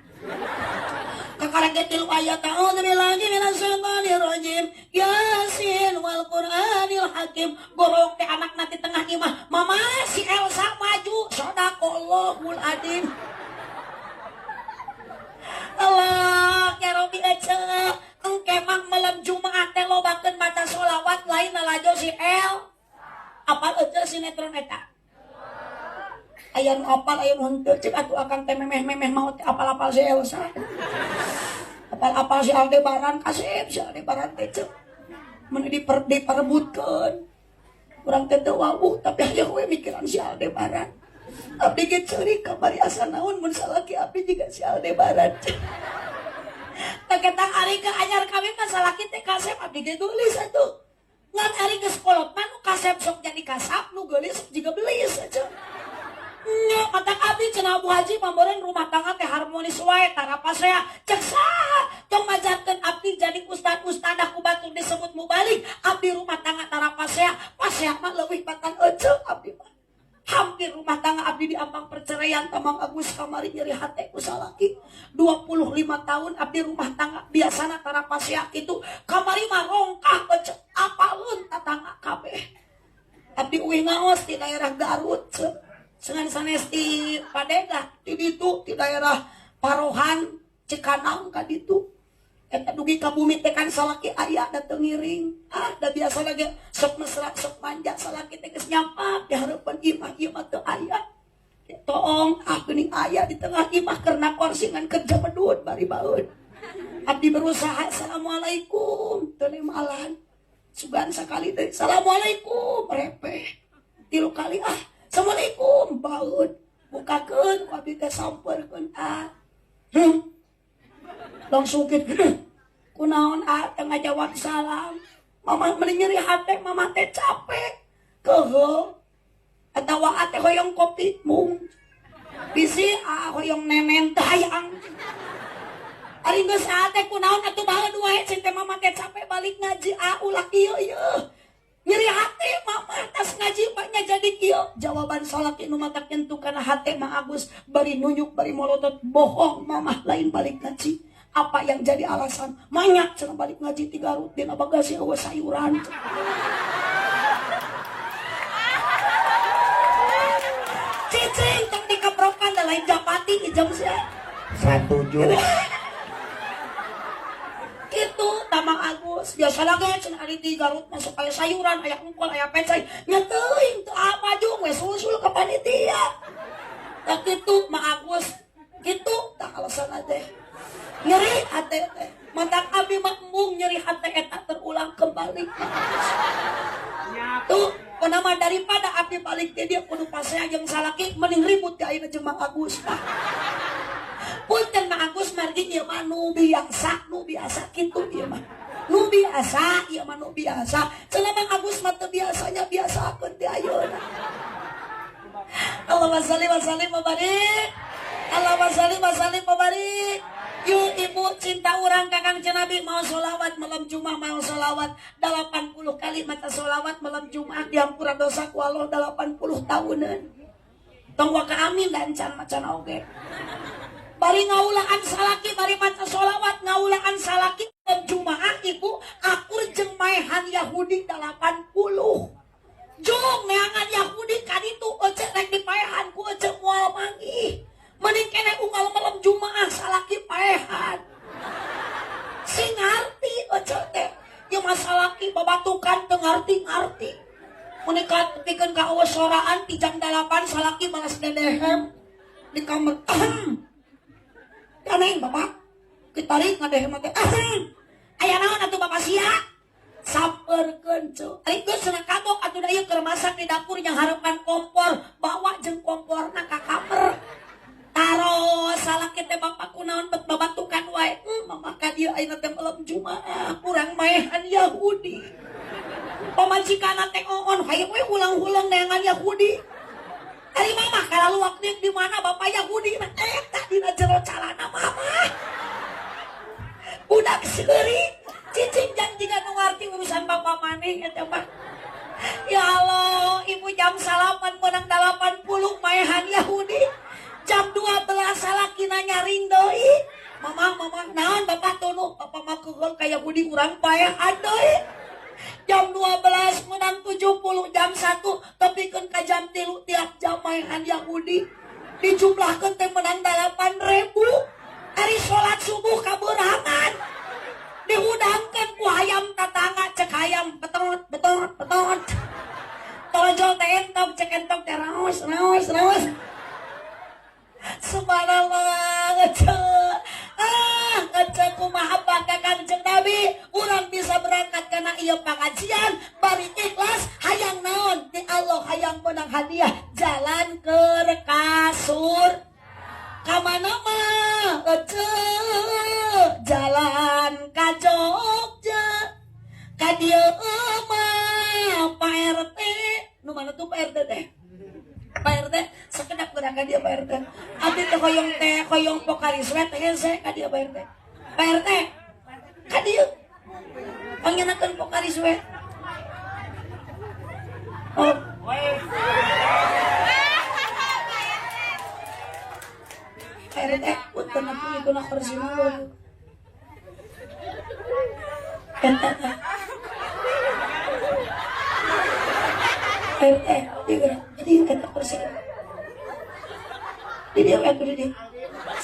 Kakara ge tilu ayat a'udzubillahi minasyaitonirrajim. Yasin wal Qur'anil Hakim. Gorok teh anakna ti tengah imah. Mama si Elsa maju sadaqallahul adzim. Allah ya Rabbi ece engke mah malam Jumat teh lobakeun maca sholawat lain lalajo si El. Apal ece sinetron eta? Aya nu apal aya nu henteu cek atuh akang teh memeh-memeh mau teh apal-apal si Elsa. Apal-apal si Aldebaran kasep si Aldebaran teh cek. Mun diperebutkeun. Urang teh teu wawuh tapi aya we mikiran si Aldebaran. Abdi ge ceurik kamari asa naon mun salaki abdi jiga si Aldebaran. Taketang ari ke anyar kawin mah salaki teh kasep abdi ge geulis atuh. Ngan ari geus kolot mah nu kasep sok jadi kasap nu geulis sok jiga belis aja. Nya matak abdi cenah Bu Haji pamboren rumah tangga teh harmonis wae tara pasea cek saha tong majarkeun abdi jadi ustad-ustadah ku batur disebut mubalik abdi rumah tangga tara pasea pasea mah leuwih batan ece abdi mah. Hampir rumah tangga abdi diambang perceraian Tamang Agus kamari nyeri hate ku salaki. 25 tahun abdi rumah tangga biasana tara pasea kitu kamari mah rongkah ece apaleun tatangga kabeh. Abdi uih ngaos di daerah Garut sengan sanes di Padega di ditu di daerah Parohan Cikanang ka ditu. Eta dugi ka bumi teh kan salaki aya da teu ngiring. Ah da biasana ge sok mesra sok manja salaki teh geus nyampak di hareupeun imah ieu mah teu aya. Toong ah geuning aya di tengah imah keur nakor singan kerja medut bari baeud. Abdi berusaha assalamualaikum teu nemalan. Sugan sakali teh assalamualaikum repeh. Tilu kali ah assalamualaikum baeud. Bukakeun ku abdi teh sampeurkeun ah. Langsung kitu. Kunaon ah teu ngajawab salam. Mamah meni nyeri hate, mamah teh capek. Keuheul. Atawa ate hoyong kopi mung. Bisi aa hoyong nenen teu hayang. Ari geus ate kunaon atuh baheud wae cing teh mama teh capek balik ngaji a ulah kieu ieu. Nyeri hate mama tas ngaji banyak jadi kieu. Jawaban salaki nu matak nyentuh kana hate Mang Agus bari nunjuk bari molotot bohong mama lain balik ngaji. Apa yang jadi alasan? Banyak cenah balik ngaji ti Garut dina bagasi eueuh sayuran. Cicing tong dikeprokan da lain japati ijam sia. Satuju. Itu Mang Agus biasa lagi cenah ari di Garut masuk aya sayuran aya engkol aya pecai nya teuing teu apa jung we susul ka panitia. Tah kitu Mang Agus kitu tah alasanna teh. Nyeri hate teh mantak abi mah embung nyeri hate eta terulang kembali. Tuh kunaon daripada abdi balik teh dia kudu pasea jeung salaki mending ribut ka ayeuna jeung Mang Agus tah. Punten Mang Agus margi ieu mah nu biasa, nu biasa kitu ieu mah. Nu biasa, ieu mah nu biasa. Cenah Mang Agus mah teu biasanya biasakeun ti ayeuna. Allahumma shalli wa sallim wa barik. Allahumma shalli wa sallim wa barik. Yuk ibu cinta urang ka Kangjeng Nabi mau sholawat malam Jumat mau sholawat 80 kali maca sholawat malam Jumat diampura dosa ku Allah 80 tahunan. Tong waka amin dan can macan oge. Bari ngaulaan salaki bari maca sholawat ngaulaan salaki malam Jumat ibu akur jeung maehan Yahudi 80. Jung neangan Yahudi kaditu ece rek dipaehan ku ece moal manggih. Mending kene unggal malam Jumaah salaki paehan. Sing ngarti ece teh. Ieu mah salaki babatukan teu ngarti-ngarti. Mun pikeun ka eueuh soraan ti jam 8 salaki balas dedehem di kamar. Aneh bapak. Ditarik ngadehem teh. Aya naon atuh bapak sia? Samperkeun ceu. Ari geus cenah kagok atuh da ieu keur masak di dapur yang hareupan kompor, bawa jeung komporna ka kamar. Taros salaki teh bapak kunaon bet babatukan wae. Mama ka dieu ayeuna teh malam Jumaah urang maehan Yahudi. Pamajikanna teh oon hayang we ulang-ulang neangan Yahudi. Ari mama kalaluak di mana bapak Yahudi mah eta dina jero calana mama. Budak seuri cicing jang jiga nu ngarti urusan bapak maneh eta mah. Ya Allah, ibu jam salapan menang 80 maehan Yahudi. Jam 12 salakina nyaring deui. Mama, mama, naon bapak tunu? Bapak mah keugel ka Yahudi urang paehan deui. Jam 12 menang 70, jam 1 tepikeun ka jam 3 tiap jam maehan Yahudi. Dijumlahkeun teh menang 8.000. Ari salat subuh kaberangan. Dihudangkeun ku hayam tatangga cek hayam betot betot betot. Tojol teh entok cek entok teh raos raos raos. Subhanallah ngece. Ah, ngece kumaha bangga Kangjeng Nabi, urang bisa berangkat kana ieu pangajian bari ikhlas hayang naon ti Allah hayang menang hadiah jalan ke kasur. Ka mana mah ngece jalan ka Jogja. Ka dieu mah Pak RT, nu mana tuh Pak RT teh? Pak RT sekedap gerakan dia Pak RT. Abdi teh hoyong teh hoyong Pocari Sweat hese ka dia Pak RT. Pak RT ka dieu. Pangenakeun Pocari Sweat. Oh. Pak RT punten atuh ieu na kursi mah. Eta teh. RT, jadi kata kursi. Di dia atuh di dia.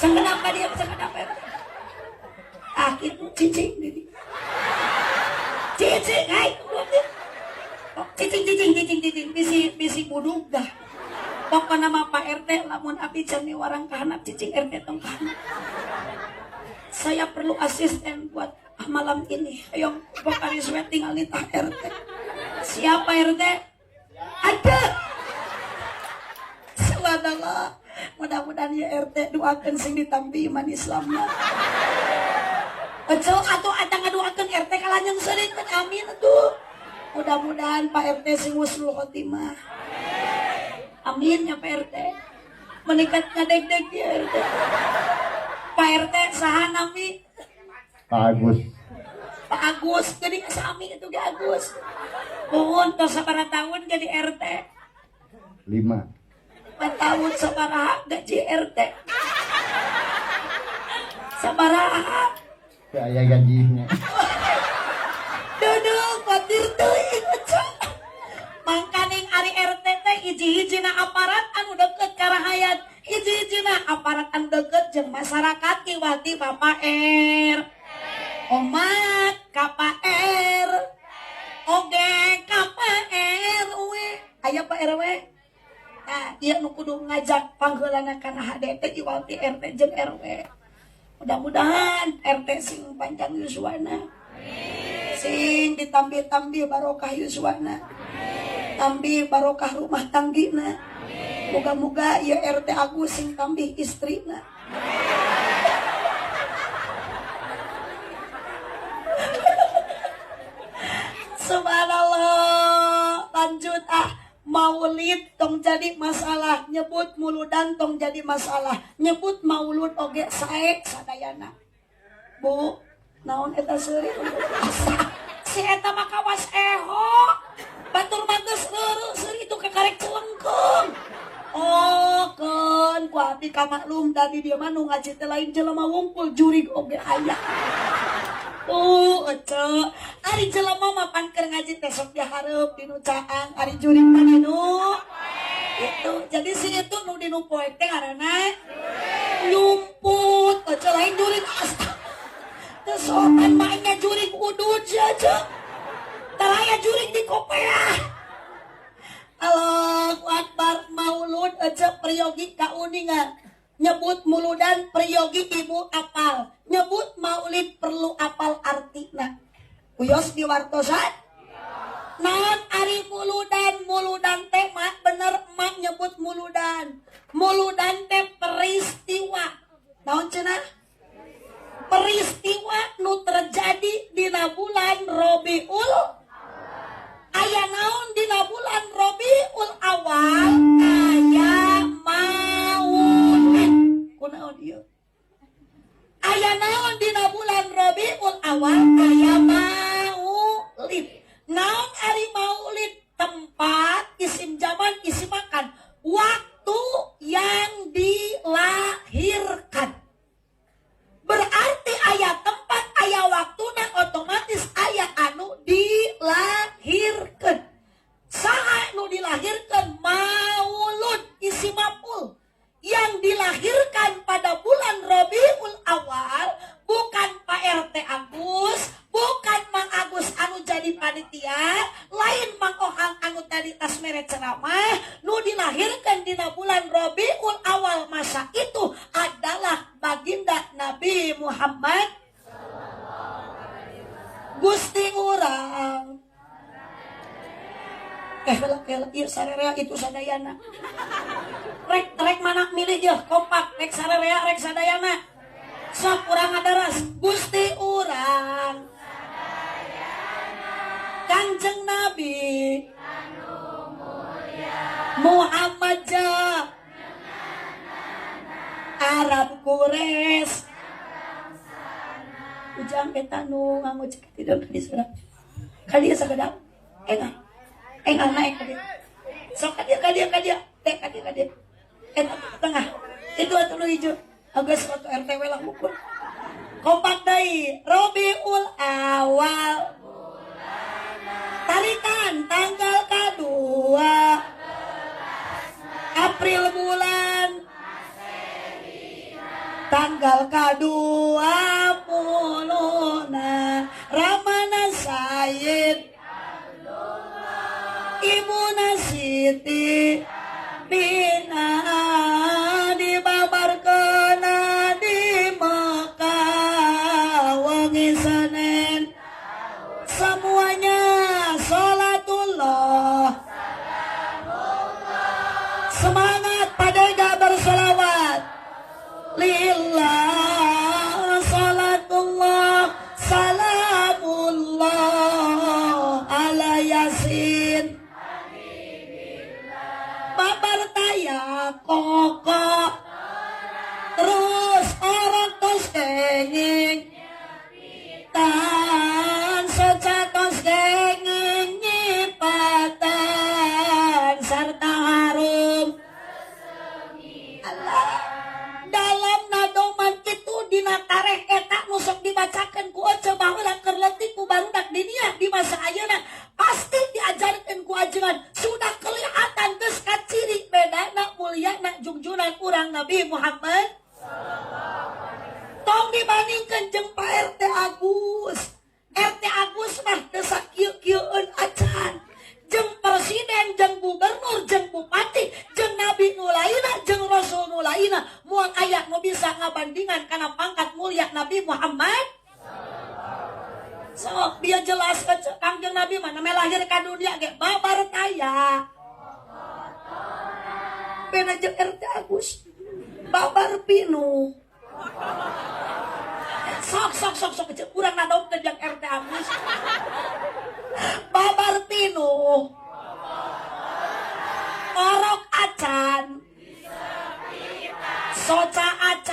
Sang kenapa dia, sang kenapa? Ah, itu cicing di dia. Cicing, hai. Cicing, cicing, cicing, cicing, bisi bisi budug dah. Pokona mah Pak RT lamun abdi jami warang kahanap cicing RT tong kahanap. Saya perlu asisten buat malam ini. Ayo Pocari Sweat tinggal nitah RT. Siapa RT? Ada. Subhanallah. Mudah-mudahan ya RT doakan sing ditampi iman Islamna. Eceu atuh ada ngadoakeun RT kalanyang seuring amin atuh. Mudah-mudahan Pak RT sing husnul khotimah. Amin ya Pak RT. Meningkat ngadeg-deg ya RT. Pak RT saha nami? Pak Agus. Pak Agus, jadi sami itu ge Agus. Nuhun tos sabaraha tahun jadi RT? 5. 5 tahun sabaraha gaji RT? Sabaraha? Teu aya gajinya. Duduk batir teuing eceu. Mangkaning ari RT teh hiji-hijina aparat anu deket ka rahayat, hiji-hijina aparat anu deket jeung masyarakat kiwati Bapak R. Omat ka Pak R. Oge ka Pak RW. Aya Pak RW? Nah, ieu nu kudu ngajak pangheulana kana HD teh iwati RT jeung RW. Mudah-mudahan RT sing panjang yuswana. Sing ditambih-tambih barokah yuswana. Tambih barokah rumah tanggina. Moga-moga ieu RT Agus sing tambih istrina. Subhanallah. Lanjut ah. Maulid tong jadi masalah, nyebut muludan tong jadi masalah, nyebut maulud oge sae sadayana. Bu, naon eta seuri? Si eta mah kawas eho. Batur mah geus reureuh seuri itu kakarek celengkeung. Oh, keun ku abdi kamaklum da di dieu mah nu ngaji teh lain jelema wungkul jurig oge aya. Tuh, ece. Ari jelema mah pan keur ngaji teh sok dihareup dinu caang, ari jurig mah dinu. Itu. Jadi si itu nu dinu poek teh ngaranna nyumput, ece lain jurig asta. Teu sopan mah nya jurig udud sia ece. Taraya jurig di kopeah. Allahu Akbar maulud ece priyogi kauningan. Nyebut muludan priyogi ibu apal, nyebut maulid perlu apal artina. Uyos diwartosan? Naon ari muludan, muludan teh mak bener mak nyebut muludan. Muludan teh peristiwa. Naon cenah? Peristiwa nu terjadi dina bulan Rabiul. Aya naon dina bulan Rabiul Awal? Aya maulid. Kunaon ieu? Aya naon dina bulan Rabiul Awal? Aya maulid. Naon ari maulid? Tempat, isim zaman, isim makan, waktu yang dilahirkan. Berarti aya tempat, aya waktuna, otomatis aya anu dilahirkan. Saha nu dilahirkan? Maulud, isi maf'ul. Yang dilahirkan pada bulan Rabiul Awal bukan Pak RT Agus, bukan Mang Agus anu jadi panitia, lain Mang Ohang anu tadi tas mere ceramah. Nu dilahirkan dina bulan Rabiul Awal masa itu adalah baginda Nabi Muhammad Gusti urang. Kela ieu sarerea itu sadayana. Rek rek mana milih yeuh kompak rek sarerea rek sadayana. Sok urang ngadaras Gusti urang Kanjeng Nabi Muhammad ja Arab Quraisy. Ujang eta nu nganggo cek tidak di surat. Kali sakedap. Enggak. Enggak naik ka dieu. Sok ka dieu ka dieu ka dieu. Teh ka dieu ka dieu. Eta tengah. Itu atuh nu hijau. Agus waktu RTW lah mukul. Kompak deui Rabiul Awal. Tarikan tanggal kedua April bulan tanggal ke-20 na Ramana Sayyid Ibu Siti Bina dibabarkeun di Mekah wengi Senin. Semuanya salatullah. Semangat padega bersolawat. Lillah aya koko terus orang tos kenging tan soca tos kenging nyipatan sarta harum. Allah dalam nadoman itu dina tareh eta nu sok dibacakeun ku ece baheula keur leutik ku barudak dinia di masa ayeuna pasti diajarkeun ku ajengan sudah kelihatan geus kaciri bedana mulyana jungjunan urang Nabi Muhammad. Tong dibandingkeun jeung Pak RT Agus. RT Agus mah teu sakieu-kieueun acan. Jeung presiden, jeung gubernur, jeung bupati, jeung nabi nu lainna, jeung rasul nu lainna, moal aya nu bisa ngabandingan kana pangkat mulia Nabi Muhammad. Sok dia jelas ke Kangjeng Nabi mah namanya lahir ka dunia ge babar kaya. Beda jeung RT Agus. Babar pinuh. Sok sok sok sok kecil kurang nadomkeun jeung RT Agus. Babar pinuh. Orok acan. Soca acan.